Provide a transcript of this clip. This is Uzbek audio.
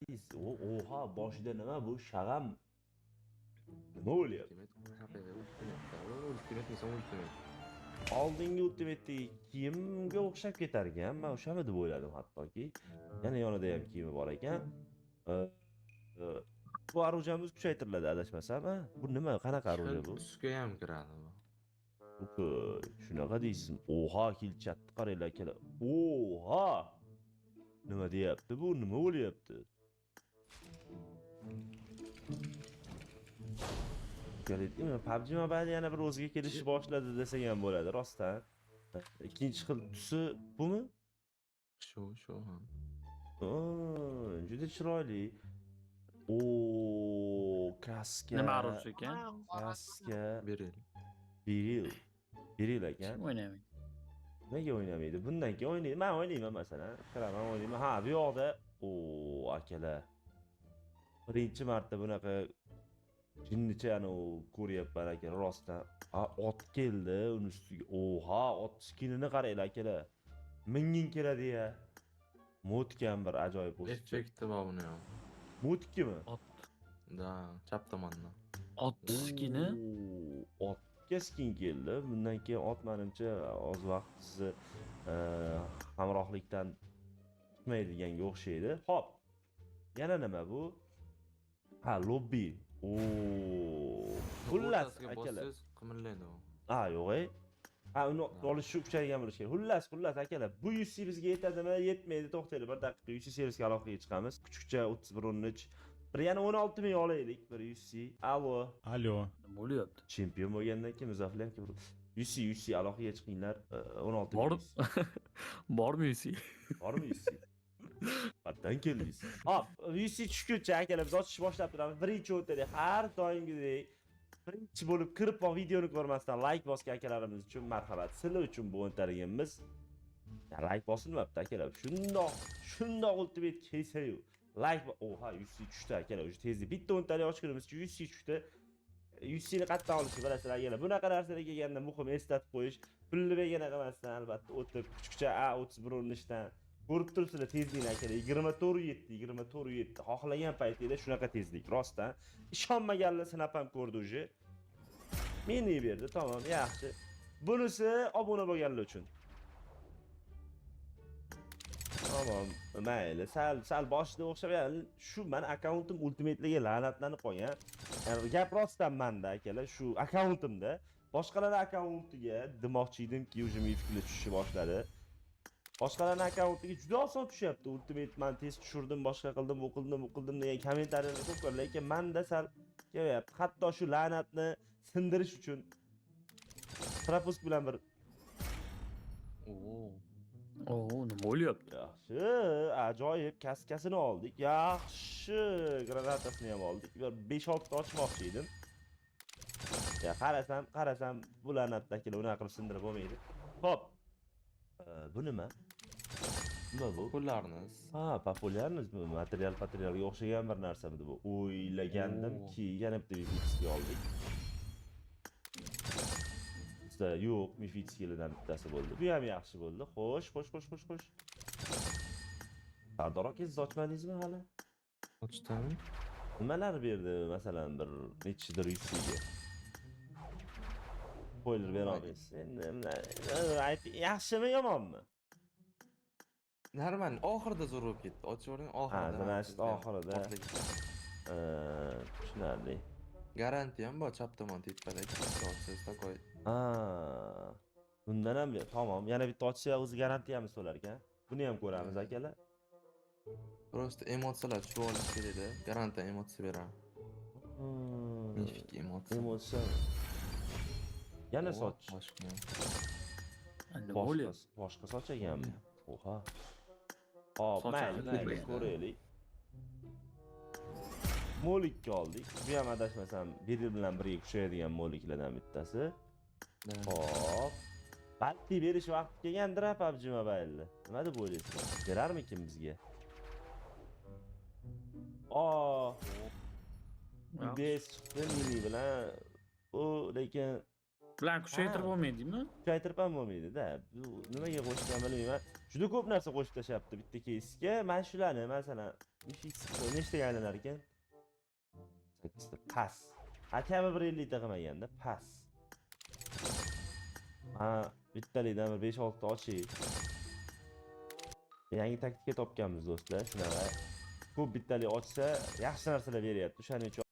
Oha, boshida nima bu? Shag'am. Nima bo'lyapti? Ultimate, ultimate, ultimate. Oldingi ultimatedagi kiyimga o'xshab ketar ekan. Men o'shami deb o'yladim hattoki. Yana yonida ham kiyimi bor ekan. Bu оружие miz kuchaytiriladi adashmasam, a? Bu nima? Qanaqa оружие bu? Tusga ham kiradi bu. Okey, shunaqa deysizmi? Oha, kilchatni qaranglar akalar. Oha! Nima deyapti bu? Nima bo'lyapti? PUBG Mobile yana bir o'ziga kelishni boshladi desak ham bo'ladi, rostdan. Ikkinchi xil tusi bumi? Shu, shu, ha. Juda chiroyli. O, kaska. Nima оружие ekan? Kaska. Beril. Beril. Beril ekan. Kim o'ynamaydi? Nega o'ynamaydi? Bundan keyin o'ynaydi. Men o'ynayman masalan. Kiraman, o'ynayman. Ha, bu yoqda, o, akalar. Birinchi marta bunaqa jinnicha ko'ryapman akalar, rostdan. Ha, ot keldi, uni ustiga. Oha, ot skinini qaranglar akalar. Minging keladi ya. Motkan bir ajoyib o'sib. Effekti bor buni ham. Motkimi? Ot. Da, chap tomondan. Ot skini. Oo, otga skin keldi. Bundan keyin ot menimcha oz vaqt sizni hamrohlikdan chiqmaydiganga o'xshaydi. Xo'p. Yana nima bu? Ha, lobby. Oo. Xullas, O'rtasiga akalar. bossangiz qimirlaydi u. Ha, yo'q ey. Ha, uni olish shu kuchaygan bo'lishi kerak. Xullas, xullas akalar, bu UC bizga yetadimi, yetmaydi, to'xtaylik bir daqiqa. UC servisga aloqaga chiqamiz. Kuchukcha 31 13. Bir yana 16 ming olaylik bir UC. Alo. Alo. Nima bo'lyapti? Chempion bo'lgandan keyin Muzaffar aka bir UC UC aloqaga chiqinglar. 16 Bor ming. Bormi UC? Bormi UC? Qatdan keldingiz? Hop, UC tushguncha akalar biz ochish boshlab turamiz. Birinchi o'rtada har doimgidek birinchi bo'lib kirib va videoni ko'rmasdan like bosgan akalarimiz uchun marhamat. Sizlar uchun bu o'ntaligimiz. Ya, like bosilmabdi akalar. Shundoq, shundoq ultimate kelsa-yu. Like oha, UC tushdi akalar. O'sha tezlik bitta o'ntalik ochgunimizcha UC tushdi. UC ni qayerdan olishni bilasizlar akalar. Bunaqa narsalar kelganda muhim eslatib qo'yish. Pulni begona qilmasdan albatta o'tib kuchukcha A31 urinishdan ko'rib turibsizlar tezlikni akalar. 24 7, 24 7. Xohlagan paytingda shunaqa tezlik, rostdan. Ishonmaganlar sinab ham ko'rdi уже. Meni berdi, tamom, yaxshi. Bunisi obuna bo'lganlar uchun. Tamom, mayli, sal sal boshida o'xshab, ya'ni shu mani akkauntim ultimateliga la'natlanib qolgan. Ya'ni gap rostdan manda akalar, shu akkauntimda boshqalar akkauntiga demoqchi edimki, уже мифик lar tushishni boshladi. Boshqalarning akkauntiga juda oson tushyapti. Ultimate man tez tushirdim, boshqa qildim, u qildim, bu qildim degan kommentariyalar ko'p ko'rdim, lekin manda sal kelyapti. Hatto shu la'natni sindirish uchun пропуск bilan bir Oo. Oo, nima bo'lyapti? Yaxshi, ajoyib kaskasini oldik. Yaxshi, granatasini ham oldik. Bir 5-6 ta ochmoqchi edim. Ya qarasam, qarasam bu la'natdagilar unaqa qilib sindirib bo'lmaydi. Xo'p. Bu nima? Nima bu? Популярность. Ha, популярность bu material materialga o'xshagan bir narsamidi bu. O'ylagandimki, yana bitta мифический oldik. Bizda yo'q, мифический lardan bittasi bo'ldi. Bu ham yaxshi bo'ldi. Xo'sh, xo'sh, xo'sh, xo'sh, xo'sh. Sardor aka, siz ochmadingizmi hali? Ochdim. Nimalar berdi, masalan, bir nechidir yuzsiga? Spoiler bera olmaysiz. Endi ayt, yaxshimi, yomonmi? Normal, oxirida zo'r bo'lib ketdi. Ochib yuboring oxirida. Ha, значит, oxirida. Portlaydi. Tushunarli. Garantiya ham bor, chap tomon tepada ikkita ochsangiz такой. Ha, bundan ham tamom. Yana bitta ochsa o'zi garantiyamiz to'lar ekan. Buni ham ko'ramiz akalar. Просто emotsiyalar tushib olish kerakda. Garantiya emotsiya beradi. Мифик emotsiya. Emotsiya. Yana O, soch. boshqa. Nima Boshqa bo'lyapti? boshqa soch ekanmi? Oha. Hop, Soch mayli, aqlli mayli, bo'lgan. ko'raylik. Molikka oldik. Bu ham adashmasam Beril bilan birga kuchayadigan moliklardan bittasi. Da. Hop. Balki berish vaqti kelgandir PUBG Mobile'ni. Nima deb o'ylaysizlar? Berarmikin bizga? O, UBS chiqdi mini bilan. Bu lekin Bilan kuchaytirib Ha. bo'lmaydimi? Kuchaytirib ham bo'lmaydi-da. Bu nimaga qo'shgan bilmayman. Juda ko'p narsa qo'shib tashlabdi bitta keysga. Mana shularni, masalan, 3x nechtaga aylanar ekan? Sakkizta past. Хотя бы bir 50 ta qilmaganda past. Ha, bittalikdan bir 5-6 ta ochay. Yangi taktika topganmiz, do'stlar, shunaqa. Ko'p bittalik ochsa, yaxshi narsalar beryapti. O'shaning uchun